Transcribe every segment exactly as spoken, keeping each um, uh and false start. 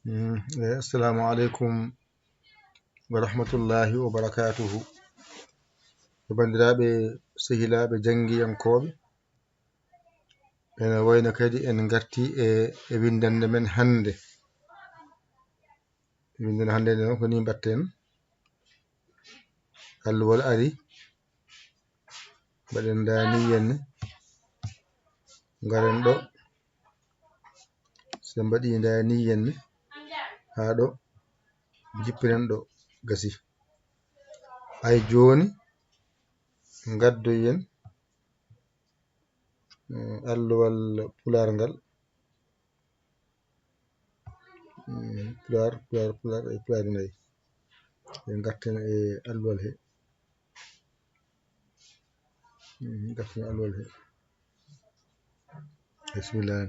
Mm, eh, assalamu aleykum wa rahmatullahi wa barakatuhu. E banndiraaɓe, sehilaaɓe, janngiyankooɓe, ene wayno kadi en ngarti e, e winndannde men hannde. Winndannde hannde nde noon ko ni mbaɗten. Alluwal ari, mbaɗen ndaa ni yenne, ngaren ɗo, so mbaɗi ndaa ni yenne, haa ɗo, jippiren ɗo, gasi. Ay jooni, ngaddoyen, mm, alluwal pulaar ngal. Mm, pulaar, pulaar, pulaar, e pulaar nayi. En ngarten e alluwal he. Mm, ngarten e alluwal he. Bismillah.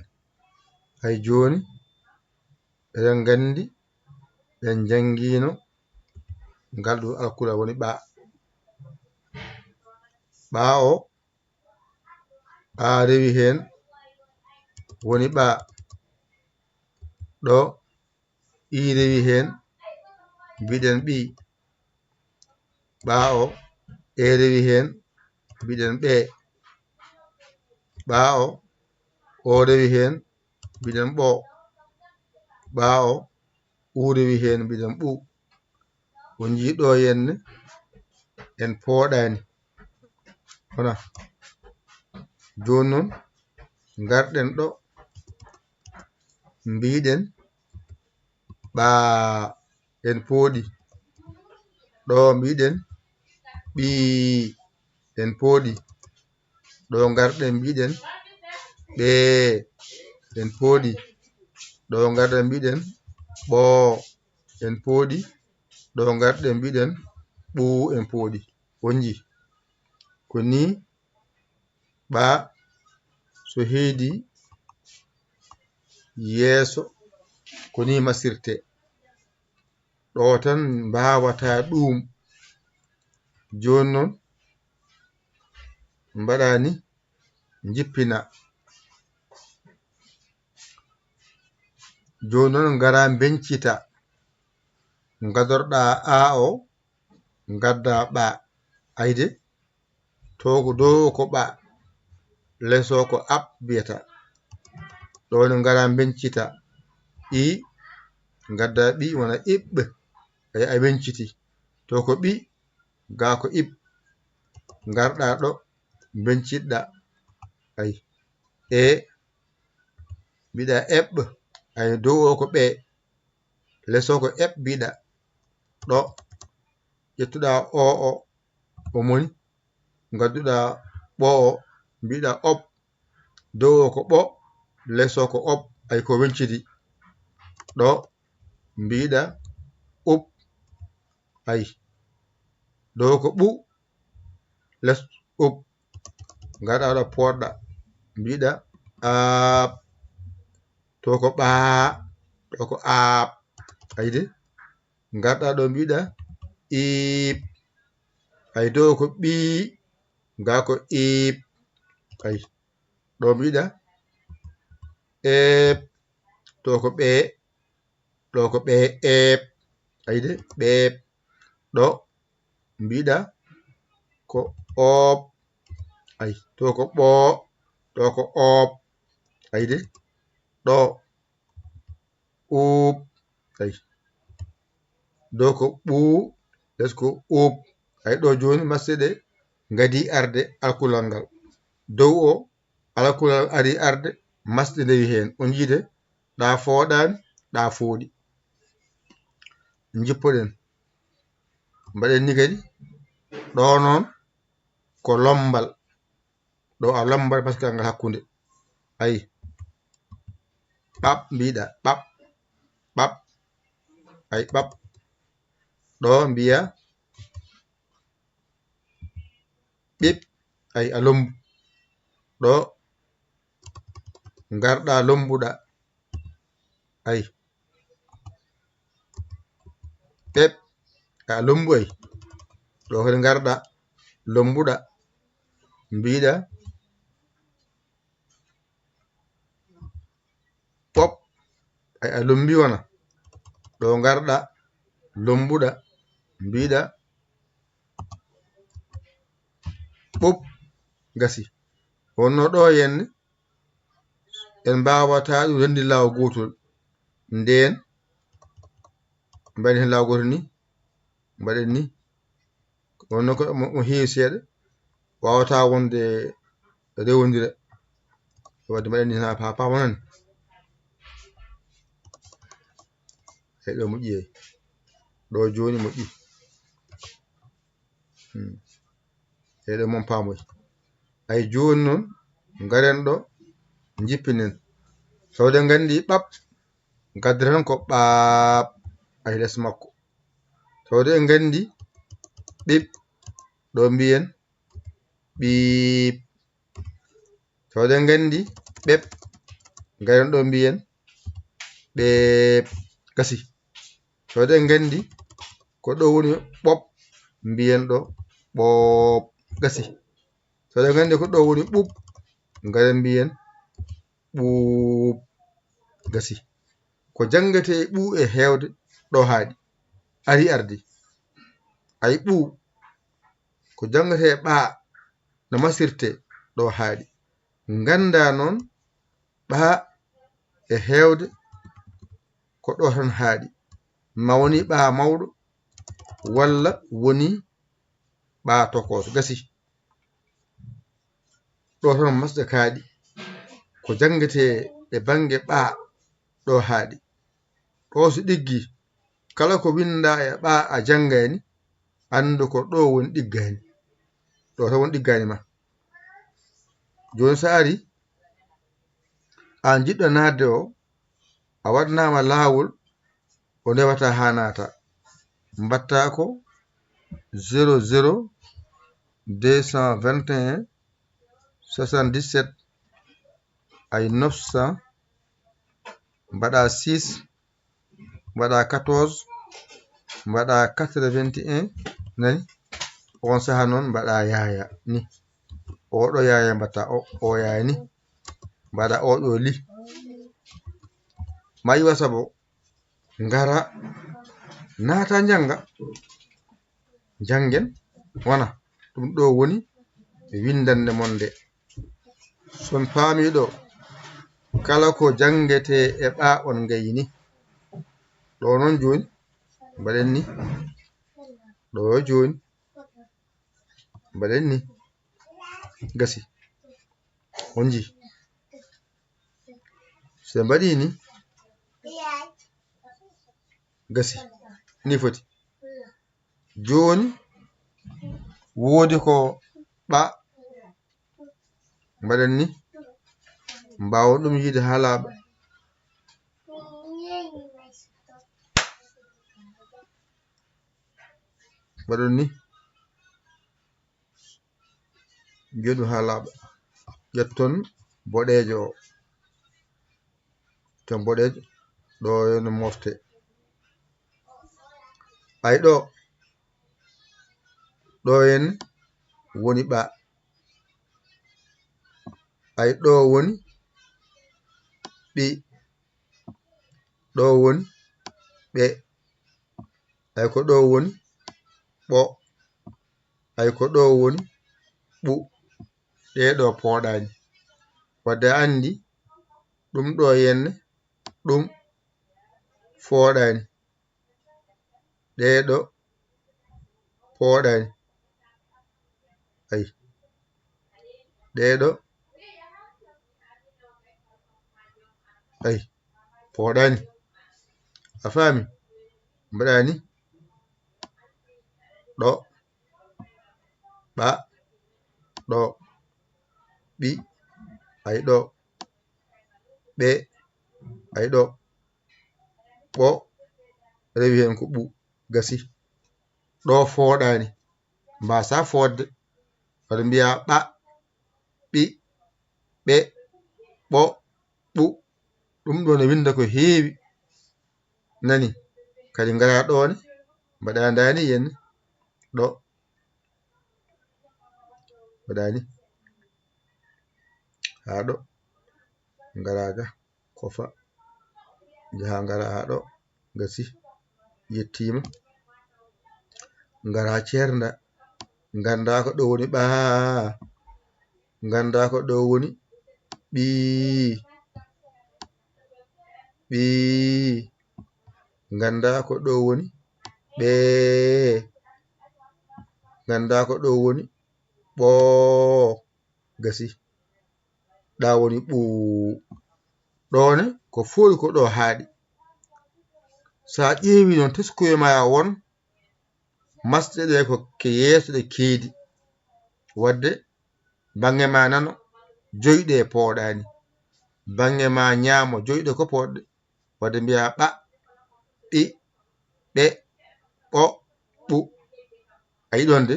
Ay jooni, eɗen nganndi, en njanngiino ngal ɗo alkula woni ɓa. Ɓa o, a rewi heen, woni ɓa. Ɗo, i rewi heen, mbiɗen ɓi. Ɓa o, e rewi heen, mbiɗen ɓe. Ɓa o, o rewi heen, mbiɗen ɓo. Ɓa o, u rewi heen, mbiɗen ɓu. O njii ɗo yenne, en pooɗaani. Wona. Jooni noon, ngarɗen ɗo, mbiɗen ɓa, en pooɗi. Ɗo mbiɗen ɓi, en pooɗi. Ɗo ngarɗen mbiɗen ɓe, en pooɗi. Ɗo ngarɗen mbiɗen ɓo, en pooɗi. Ɗo ngarɗen mbiɗen ɓu, en pooɗi. On njii? Ko ni ɓa so heedi yeeso, ko ni masirte. Ɗo tan mbaawata ɗum. Jooni noon, mbaɗa ni, njippina. Jooni noon, ngara mbeñcita. Ngadorɗa a o, ngadda ɓa. Ayde, to ko dow ko ɓa, leso ko aɓ mbiyata. Ɗo ne ngara mbeñcita. I, ngadda ɓi, wona iɓ. Ay, a weñciti. To ko ɓi, ga ko iɓ. Ngarɗa ɗo, mbeñcitɗa. Ay, e, mbiɗa eɓ. Ay, dow o ko ɓe. Leso ko eɓ mbiɗa. Ɗo, ƴettuɗa o o, o moni. Ngadduɗa ɓo o, mbiɗa oɓ. Dow o ko ɓo, leso ko oɓ. Ay, ko weñcidi. Ɗo, mbiɗa uɓ. Ay, dow ko ɓu, les uɓ. Ngaɗa ɗo pooɗɗa. Mbiɗa aaɓ. To ko ɓaa, ɗo ko aaɓ. Ayde? Ngarɗa ɗo mbiɗa iiɓ. Ay, dow ko ɓii, ga ko iiɓ. Ay, ɗo mbiɗa eeɓ. To ko ɓee, ɗo ko ɓee eeɓ. Ayde? Ɓeeɓ. Ɗo mbiɗa ko ooɓ. Ay, to ko ɓoo, ɗo ko ooɓ. Ayde? Ɗo uuɓ. Ay, dow ko ɓuu, les ko uuɓ. Ay, ɗo jooni masɗe ɗe ngadi arde alkulal ngal. Dow o, alkulal ari arde, masɗe ndewi heen. On njii de, ɗa fooɗaani, ɗa fooɗi. Njippoɗen. Mbaɗen ni kadi, ɗo noon ko lombal. Ɗo a lombal, parce que ngal hakkunde. Ay. Ɓaɓ mbiɗa, ɓaɓ, ɓaɓ. Ay, ɓaɓ. Ɗo mbiya ɓiɓ. Ay, a lombu. Ɗo ngarɗa lombuɗa. Ay. Ɓeɓ. A lombu ay. Ɗo kadi ngarɗa lombuɗa. Mbiɗa ɓoɓ. Ay, a lombi wona. ɗo ngarɗa, lombuɗa, mbiɗa ɓop, gasi. Wonno ɗo henne en mbawata ɗum renndi laawol gootol. Nden mbaɗen hen laawol gootol ni, mbaɗen ni. Wonno ko mo, mo heewi seeɗa, wawata wonde rewondira. Wadde mbaɗen ni ha pa, pa wonani. Eyi ɗo moƴƴi eyi. Ɗo jooni moƴƴi. Hmm. Eyi ɗo mon paamoy. Ay jooni noon, ngaren ɗo, njippinen. Tawde nganndi ɓaɓ, ngaddiren ko ɓaaɓ, ay les makko. Tawde en nganndi ɓiɓ, ɗo mbiyen ɓiiɓ. Tawde nganndi ɓeɓ, ngaren ɗo mbiyen ɓeeɓ. Gasi. Tawde nganndi ko ɗo woni ɓoɓ, mbiyen ɗo ɓooɓ. Gasi. Tawde nganndi ko ɗo woni ɓuuɓ, ngaren mbiyen ɓuuɓ. Gasi. Ko janngete e ɓuu e heewde ɗo haaɗi. Ari ardi. Ay ɓuu. Ko janngete e ɓaa no masirte ɗo haaɗi. Ngannda noon ɓaa e heewde ko ɗo tan haaɗi. Ma woni ɓaa mawɗo walla woni ɓaa tokooso. Gasi. Ɗo tan masɗe kaaɗi. Ko janngete e bannge ɓaa ɗo haaɗi. Ɗo so ɗiggi, kala ko winnda e ɓaa a janngani, anndu ko ɗo woni ɗiggani. Ɗo tan woni ɗiggani ma. Jooni so ari, aan jiɗɗo naatde o, a waɗanaama laawol, o newata haa naata. Mbaɗta ko zéro zéro deux cent vingt et un soixante-dix-sept ay neuf cent, mbaɗa six, mbaɗa quatorze, mbaɗa quatre-vingt-un, nani? On saha noon mbaɗa yaaya ni. Oɗo yaaya mbaɗta o, o yaaya ni. Mbaɗa oɗo li. Ma iwa sabo ngara naata njannga. Njanngen wona ɗum ɗo woni winndannde mon nde. So on paamii ɗo, kala ko janngete e ɓaa on ngayni. Ɗo noon jooni, mbaɗen ni. Ɗo jooni, mbaɗen ni. Gasi. On njii. So mbaɗi ni, gasi. Ni foti. Jooni, woodi ko ɓa, mbaɗen ni, mbaawon ɗum yiide haa laaɓa. Mbaɗon ni, mbiyon ɗum haa laaɓa. Ƴetton boɗeejo o. Ton boɗeejo, ɗo ene mofte. Ay ɗo, ɗo ene woni ɓa. Ay ɗo woni ɓi. Ɗo woni ɓe. Ay ko ɗo woni ɓo. Ay ko ɗo woni ɓu. Ɗee ɗo pooɗaani. Wadde a anndi ɗum ɗo henne, ɗum fooɗaani. Ɗee ɗo pooɗaani. Ay. Ɗee ɗo. Ay. Pooɗaani. A faami? Mbaɗaani. Ɗo. Ɓa. Ɗo. Ɓi. Ay ɗo. Ɓe. Ay ɗo. Ɓo. Rewi heen ko ɓu. Gasi. Ɗo fooɗaani. Mbaasa fooɗde. Aɗa mbiya ɓa. Ɓi. Ɓe. Ɓo. Ɓu. Ɗum ɗo ne winnda ko heewi. Nani? Kadi ngara ɗo ne. Mbaɗa ndaani yen. Ɗo. Mbaɗa ni. Haa ɗo. Ngara ga. Kofa. Njaha ngara haa ɗo. Gasi. yettiima. Ngara ceernda. Nganndaa ko ɗo woni ɓaa. Nganndaa ko ɗo woni ɓii. Ɓii. Nganndaa ko ɗo woni ɓee. Nganndaa ko ɗo woni ɓoo. Gasi. Ɗa woni ɓuu. Ɗo ne ko fooɗi ko ɗo haaɗi. So a ƴeewi noon teskuye ma won, masɗe ɗe ko ke yeeso ɗe keedi. Wadde baŋŋe ma nano, joyi ɗe pooɗaani. Baŋŋe ma ñaamo, joyi ɗe ko pooɗɗe. Wadde mbiya ɓa, ɓi, ɓe, ɓo, ɓu. A yiɗon de,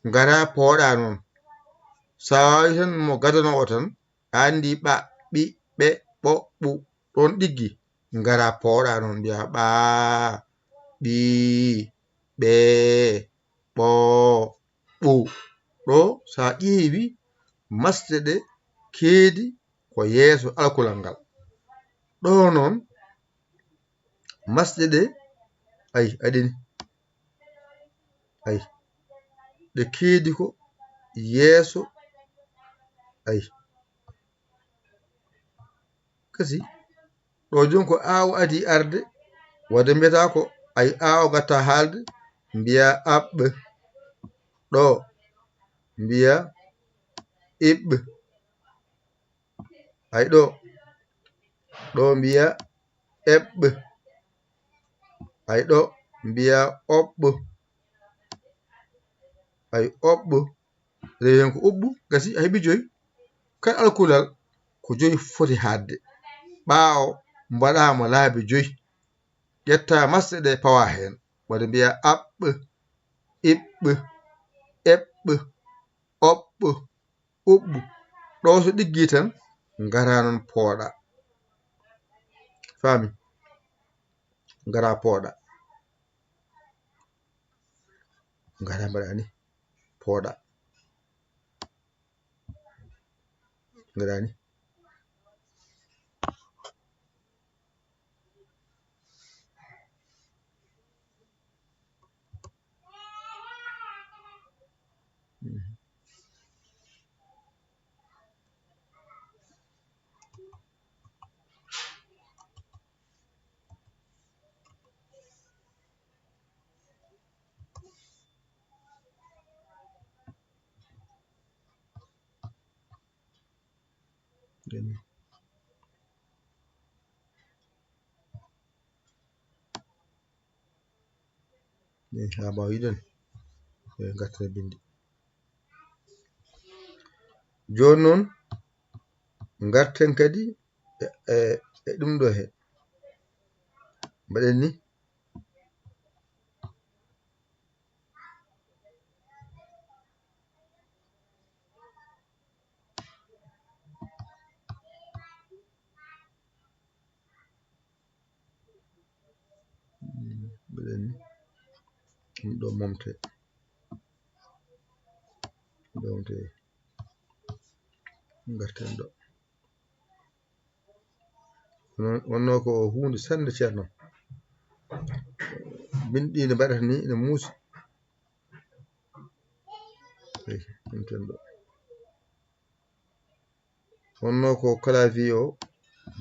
ngara pooɗa noon. So a waawi tan mo gadano o tan, a anndi ɓa, ɓi, ɓe, ɓo, ɓu. Ɗon ɗiggi, ngara pooɗa noon, mbiya ɓaa, ɓii, ɓee, ɓoo, ɓuu. Ɗo so a ƴeewi, masɗe ɗe keedi ko yeeso alkulal ngal. Ɗo noon, masɗe ɗe, ay, aɗini. Ay, ɗe keedi ko yeeso. Ay. Kasi, ɗo joni ko aawo adii arde, wadde mbiyata ko ay aawo gatta haalde, mbiya aɓɓe. Ɗo, mbiya iɓɓe. Ay ɗo, ɗo mbiya eɓɓe. Ay ɗo, mbiya oɓɓe. Ay oɓɓe. Rewi hen ko uɓɓu, gasi, a heɓi joyi. Kala alkulal ko joyi foti haaɗde. Ɓaawo mbaɗaama laabi joyi. Ƴetta masɗe ɗe pawa hen. Wadde mbiya aɓɓe, iɓɓe, eɓɓe, oɓɓe, uɓɓe. Ɗo so ɗiggi tan, ngara noon pooɗa. Faami? Ngara pooɗa. Ngara mbaɗa ni. Pooɗa. Ngara ni. Mhm. Eyi, haa mbawa yiɗen. Eyi, ngarten bindi. Jooni noon, ngarten kadi e, e, e ɗum ɗo he. Mbaɗen ni. Mbaɗen ni. Ɗum ɗo momte. Ɗo momte. Ngarten ɗo. Wonno ko huunde sannde, ceerno. Binndi ndi mbaɗata ni ene muusi. Eyi, ɗum tan ɗo. Wonno ko clavier o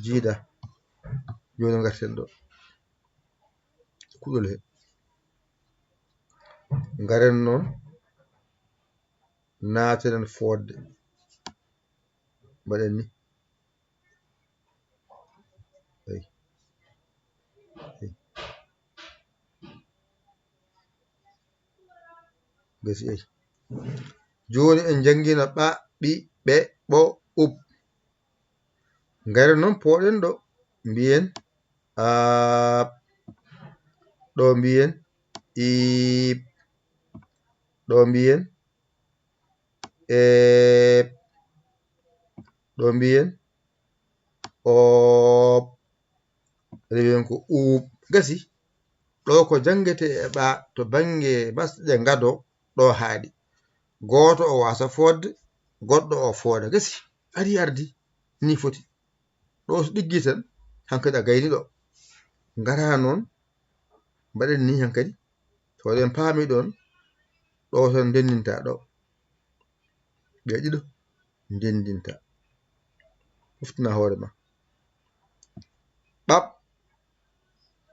jiida. Jooni ngarten ɗo. Kuɗol he. Ngaren noon, naatenen fodde. Mbaɗen ni. Eyi. Eyi. Gasi, eyi. Jooni en janngino ɓa, ɓi, ɓe, ɓo, ub. Ngaren noon pooɗen ɗo. Mbiyen aaɓ. Ɗo mbiyen iiɓ. Ɗo mbiyen eeɓ. Ɗo mbiyen ooɓ. Rewi hen ko uuɓ. Gasi. Ɗo ko janngete e ɓa to bannge masɗe ngado ɗo haaɗi. Gooto o waasa fodde, goɗɗo o fooda. Gasi. Ari ardi. Ni foti. Ɗo so ɗiggi tan, hankadi a gayni ɗo. Ngara noon, Mbaɗen ni hankadi, so en paami ɗon, ɗo tan ndenndinta ɗo. Ɓe ɗiɗo ndenndinta. Foftina hoore ma. Ɓaɓ,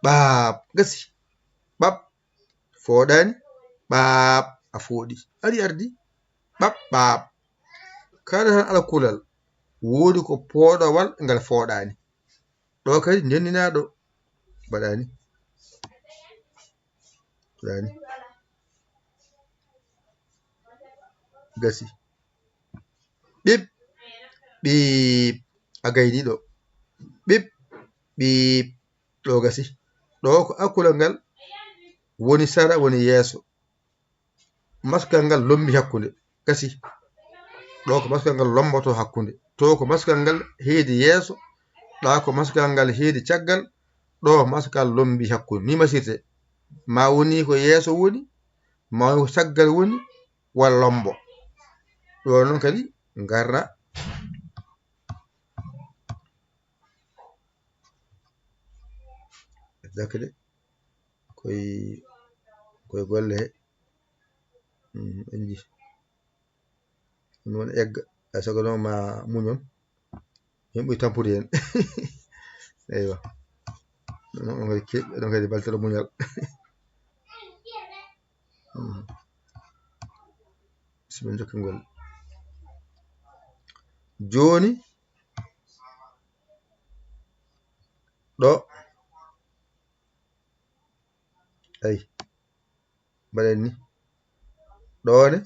ɓaaɓ, gasi. Ɓaɓ, fooɗaani. Ɓaaɓ, a fooɗi. Ari ardi. Ɓaɓ, ɓaaɓ. Kala tan alkulal woodi ko pooɗowal ngal fooɗaani. Ɗo kadi ndenndinaa ɗo. Mbaɗaani. Mbaɗaani. Gasi. Ɓip, ɓiip. A gayni ɗo. Ɓip, ɓiip. Ɗo gasi. Ɗo ko alkulal ngal woni sara, woni yeeso. Maskal ngal lombi hakkunde. Gasi. Ɗo ko maskal ngal lomboto hakkunde. To ko maskal ngal heedi yeeso. Ɗa ko maskal ngal heedi caggal. Ɗo maskal lombi hakkunde. Ni masirte. Ma woni ko yeeso woni, ma woni ko caggal woni, walla lombo. Ɗo noon kadi ngarna. Dakde. Koye, koye golle he. Mm, en nji. Ɗum noon egga, a sago noon ma muñon. Yimɓe tampude heen. Eywa. Ɗum noon kadi ke-, ɗum kadi baltoro muñal. Mm. Simin jokkingol. Jooni, ɗo. Ay. Mbaɗen ni. Ɗo ne,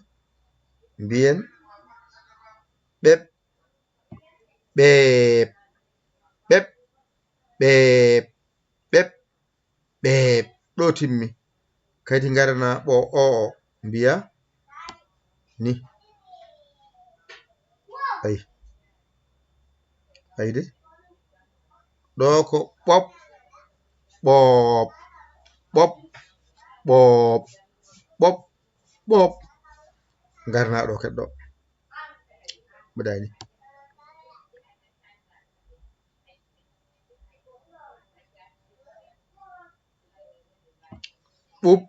mbiyen ɓeɓ, ɓeep, ɓeɓ, ɓeep, ɓeep, ɓeep. Ɗo timmi. Kadi ngarana ɓo o o. Mbiya ni. Ay. Ay de. Ɗo ko ɓop, ɓoop, ɓop, ɓoop, ɓop, ɓoop. Ngarna ɗo kadi ɗo. Mbaɗani. Ɓuup,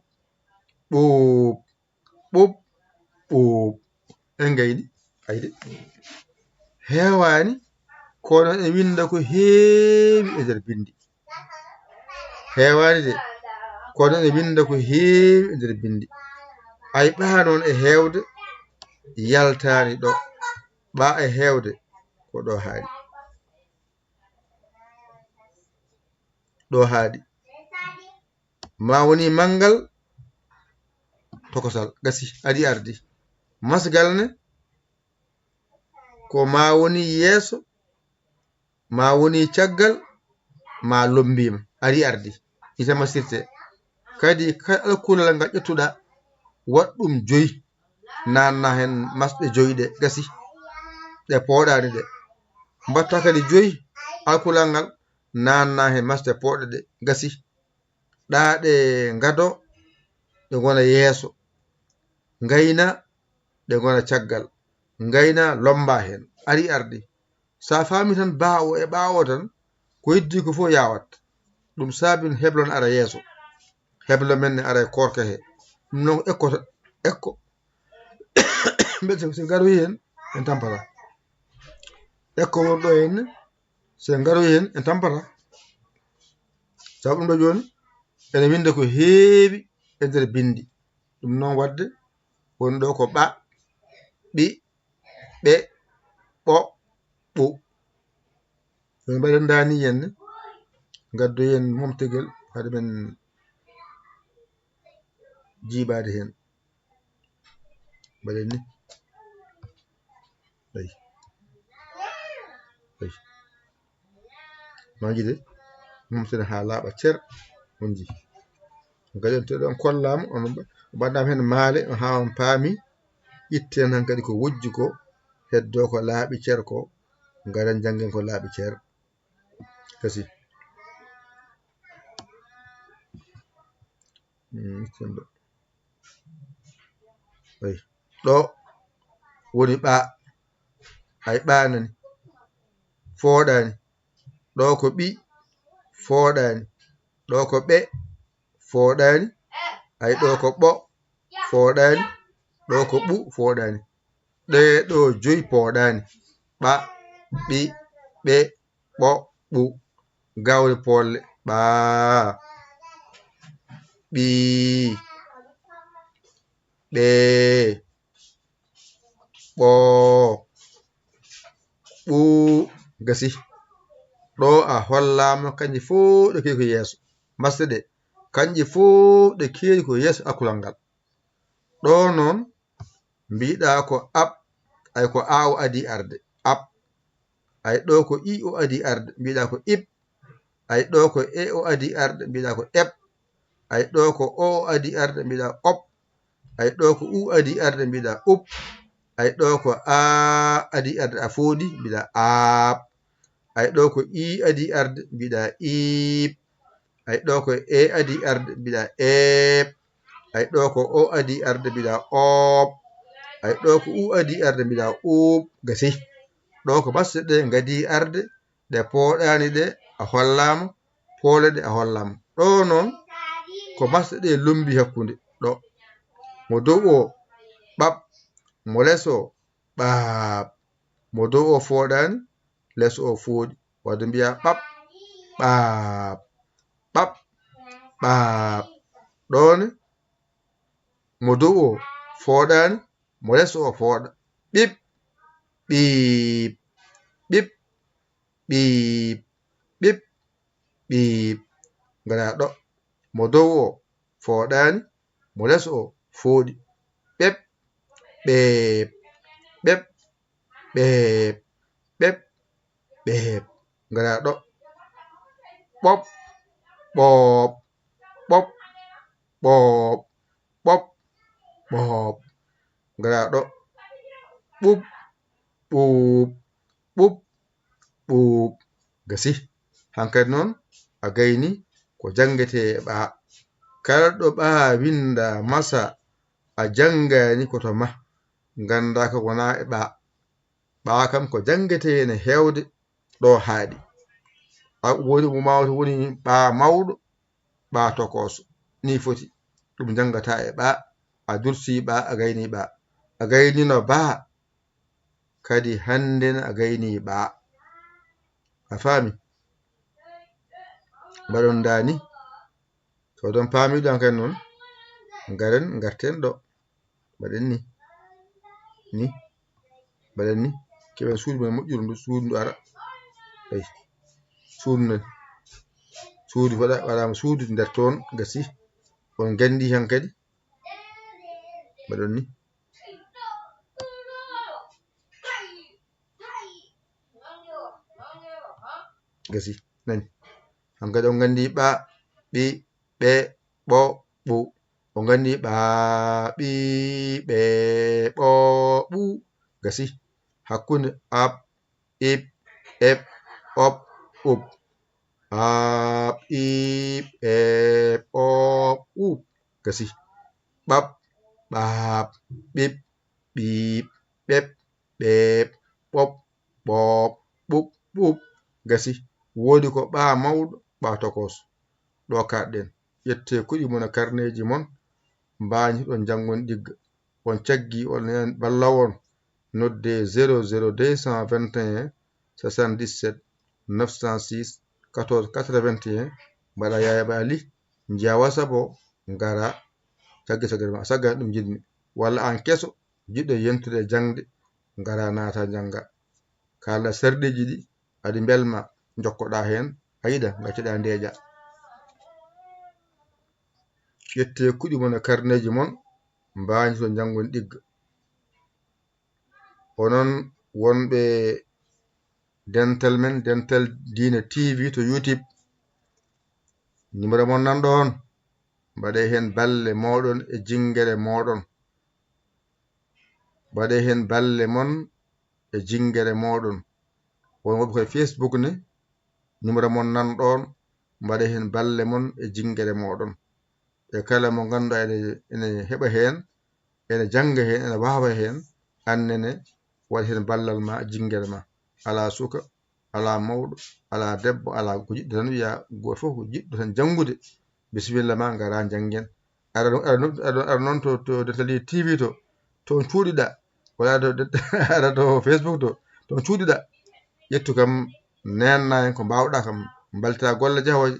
ɓuup, ɓuup, ɓuup. En ngayni, ayde. Heewaani, kono ene winnda ko heewi e nder binndi. Heewaani de, kono ene winnda ko heewi e nder binndi. Ay ɓaa noon e heewde, yaltaani ɗo. Ɓaa e heewde, ko ɗo haaɗi. Ɗo haaɗi. Ma woni manngal tokosal, gasi, aɗi ardi. Masgal ne, ko ma woni yeeso, ma woni caggal, ma lombiima, ari ardi. Ita masirte. Kadi kala kulal ngal ƴettuɗa, waɗ ɗum joyi, nanna heen masɗe joyi ɗe, gasi. Ɗe pooɗaani ɗe. Mbatta kadi joyi, alkulal ngal, nanna heen masɗe pooɗɗe ɗe, gasi. Ɗa ɗe ngado, ɗe ngona yeeso. Ngayna, ɗe ngona caggal. Ngayna, lomba heen. Ari ardi. Sa faami tan baa o e ɓaawo tan, ko heddi ko fof yawat. Ɗum saabi heblo ne ara yeeso. Heblo men ne ara e koorka he. Ɗum noon ko ekko ta-, ekko. Mbele so, so ngaroyi heen, en tampata. Ekko won ɗo heen ne, so en ngaroyi heen, en tampata. Sabu ɗum ɗo jooni, ene winnda ko heewi e nder binndi. Ɗum noon waɗde, woni ɗo ko ɓa, ɓi, ɓe, ɓo, ɓu. Min mbaɗen ndaani heen ne, ngaddoyen momtegel, hade men jiibaade heen. Mbaɗen ni. Ay. Ay. Maa njiɗe momtene haa laaɓa cer, on nji. Ngaɗen to ɗon kollaama, on mba-, mbaɗaama heen maale, haa on paami, itten hankadi ko wojji ko, heddoo ko laaɓi cer ko, ngaɗen njanngen ko laaɓi cer. Kasi. Mm, itten ɗo. Ay, ɗo woni ɓa. Ay, ɓa nani. Fooɗaani. Ɗo ko ɓi. Fooɗaani. Ɗo ko ɓe. fooɗaani. Ay, ɗo ko ɓo fooɗaani. Ɗo ko ɓu fooɗaani. Ɗee ɗo joyi pooɗaani. Ɓa, ɓi, ɓe, ɓo, ɓu. Gawri poolle. Ɓaa, ɓii, ɓee, ɓoo, ɓuu. Gasi. Ɗo a hollaama kanji fof ɗe kewi ko yeeso. Masɗe ɗe. Kanji fof ɗe kewi ko yeeso akkulal ngal. Ɗo noon, mbiɗa ko app, ay ko a o adi arde. App. Ay ɗo ko i o adi arde, mbiɗa ko ip. Ay ɗo ko e o adi arde, mbiɗa ko ep. Ay ɗo ko o o adi arde, mbiɗa op. Ay ɗo ko u adi arde, mbiɗa up. Ay ɗo ko a adi arde, a fooɗi, mbiɗa aap. Ay ɗo ko i adi arde, mbiɗa iip. Ay ɗo ko e adi arde, mbiɗa eep. Ay ɗo ko o adi arde, mbiɗa oop. Ay ɗo ko u adi arde, mbiɗa uup. Gasi. Ɗo ko masɗe ɗe ngadi arde, ɗe pooɗaani ɗe a hollaama, poole ɗe a hollaama. Ɗo noon ko masɗe ɗe lombi hakkunde. Ɗo. Mo dow o, ɓaɓ. Mo les o, ɓaaɓ. Mo dow o fooɗaani, les o fooɗi. Wadde mbiya ɓaɓ, ɓaaɓ, ɓaɓ, ɓaaɓ. Ɗo ne, mo dow o fooɗaani, mo les o fooɗa. Ɓip, ɓiip, ɓip, ɓiip, ɓip, ɓiip. Ngara ɗo. Mo dow o fooɗaani, mo les o fooɗi. Ɓep, ɓeep, ɓep, ɓeep, ɓep, ɓeep. Ngara ɗo. Ɓop, ɓoop, ɓop, ɓoop, ɓop, ɓoop. Ngara ɗo. Ɓup, ɓuup, ɓup, ɓuup. Gasi. Hankadi noon a gayni ko janngetee e ɓaa. Kala ɗo ɓaa winnda masa a janngaani ko to ma. Nganndaa ko wonaa e ɓaa. Ɓaa kam ko janngetee ene heewde ɗo haaɗi. A woni mo mawto woni ɓaa mawɗo, ɓaa tokooso. Ni foti. Ɗum janngataa e ɓaa. A dursi ɓaa, a gayni ɓaa. A gaynino baa. Kadi hannden a gayni ɓaa. A faami? Mbaɗon ndaa ni. So oɗon paami ɗo hankadi noon, ngaren ngarten ɗo. Mbaɗen ni. Ni. Mbaɗen ni. Keɓen suudu men moƴƴuru ndu, suudu ndu ara. Eyi. Suudu nden. Suudu waɗa, waɗaama suudu nder toon gasi. On nganndi hankadi. Mbaɗon ni. Gasi. Nani. Hankadi on nganndi ɓa, ɓi, ɓe, ɓo, ɓu. On nganndi ɓa, ɓi, ɓe, ɓo, ɓu. Gasi. Hakkunde aɓ, iɓ, eɓ, oɓ, uɓ. Aɓ, iɓ, eɓ, oɓ, uɓ. Gasi. Ɓaɓ, ɓaaɓ, ɓiɓ, ɓiiɓ, ɓeɓ, ɓeeɓ, ɓoɓ, ɓooɓ, ɓuɓ, ɓuuɓ. Gasi. Woodi ko ɓaa mawɗo, ɓaa tokooso. Ɗo kaaɗɗen. Ƴettee kuɗi mon e karneeji mon, mbaañitoɗon njanngon ɗigga. On caggii on nani ballal on, noddee zéro zéro deux cent vingt et un soixante-dix-sept neuf cent six quatorze quatre-vingt-un, mbaɗa Yaaya Baali, njiyaa WhatsApp o, ngara, caggi saggere ma, saggan ɗum njiɗmi. Walla aan keso, jiɗɗo yentude e jaŋde, ngara naata njannga. Kaalda sarɗiiji ɗi, aɗi mbelma, njokkoɗaa heen, a yiɗa, ngaccoɗaa ndeeƴa. Ƴettee kuɗi mon e karneeji mon, mbaañitoɗon njanngon ɗigga. Onon wonɓe dental men, Dental Diine T V to YouTube, numéro mon nan ɗoon. Mbaɗee heen balle mooɗon e jinngere mooɗon. Mbaɗee heen balle mon e jinngere mooɗon. Won wonɓe koye Facebook ne, numéro mon nan ɗoon. Mbaɗee heen balle mon e jinngere mooɗon. E kala mo ngannduɗaa ene, ene heɓa heen, ene jannga heen, ene waawa heen, aan nene waɗ heen ballal ma, jinngere ma. Alaa suka, alaa mawɗo, alaa debbo, alaa ko jiɗɗo tan wiya, gooto fof ko jiɗɗo tan janngude. Bisimilla ma, ngara janngen. Ara ɗum, ara ɗum, ara ɗum, ara noon to, to Dentale T V to, toon cuuɗiɗa. Wala to, ara to Facebook to, toon cuuɗiɗa. Ƴettu kam, nenna en ko mbaawɗa kam, mbalta golle jahooje.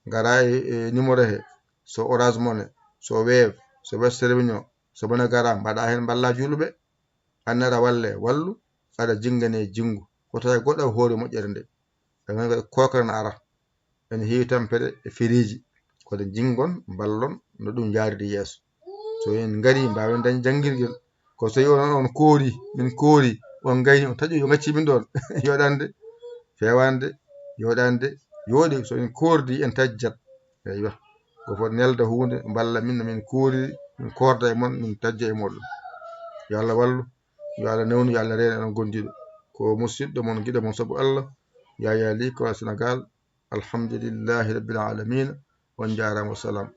Ngara e, e numéro he, so Orange Money, so Wave, so Western Union, so MoneyGram, mbaɗa heen mballa juuluɓe. An ara walle, wallu, aɗa jinngane jinngu. Ko tawi goɗɗo hoore moƴƴere nde. Ɗum woni ko kookere na ara. Ene heewi tampere e feriiji. Kono jinngon, mballon, no ɗum yaaridi yeeso. So en ngari, mbaawen dañ janngirgel. Ko so tawi on, on koori, min koori, on ngayni, on taƴi, yo ngacci min ɗoon. Yoɗande, feewande, yoɗande, yooɗi, so en koordi, en tajjat. Eywa. Ko fof nelda huunde, mballa min no min kooriri, min koorda e mon, min tajja e moɗon. Yo Allah wallu, yo Allah newnu, yo Allah reena en on gondiiɗo. Ko musidɗo mon, giɗo mon sabu Allah, Yaya Ly, ko Sénégal. Alhamdulillahi Rabbil Alamina. On njaaraama, wassalam.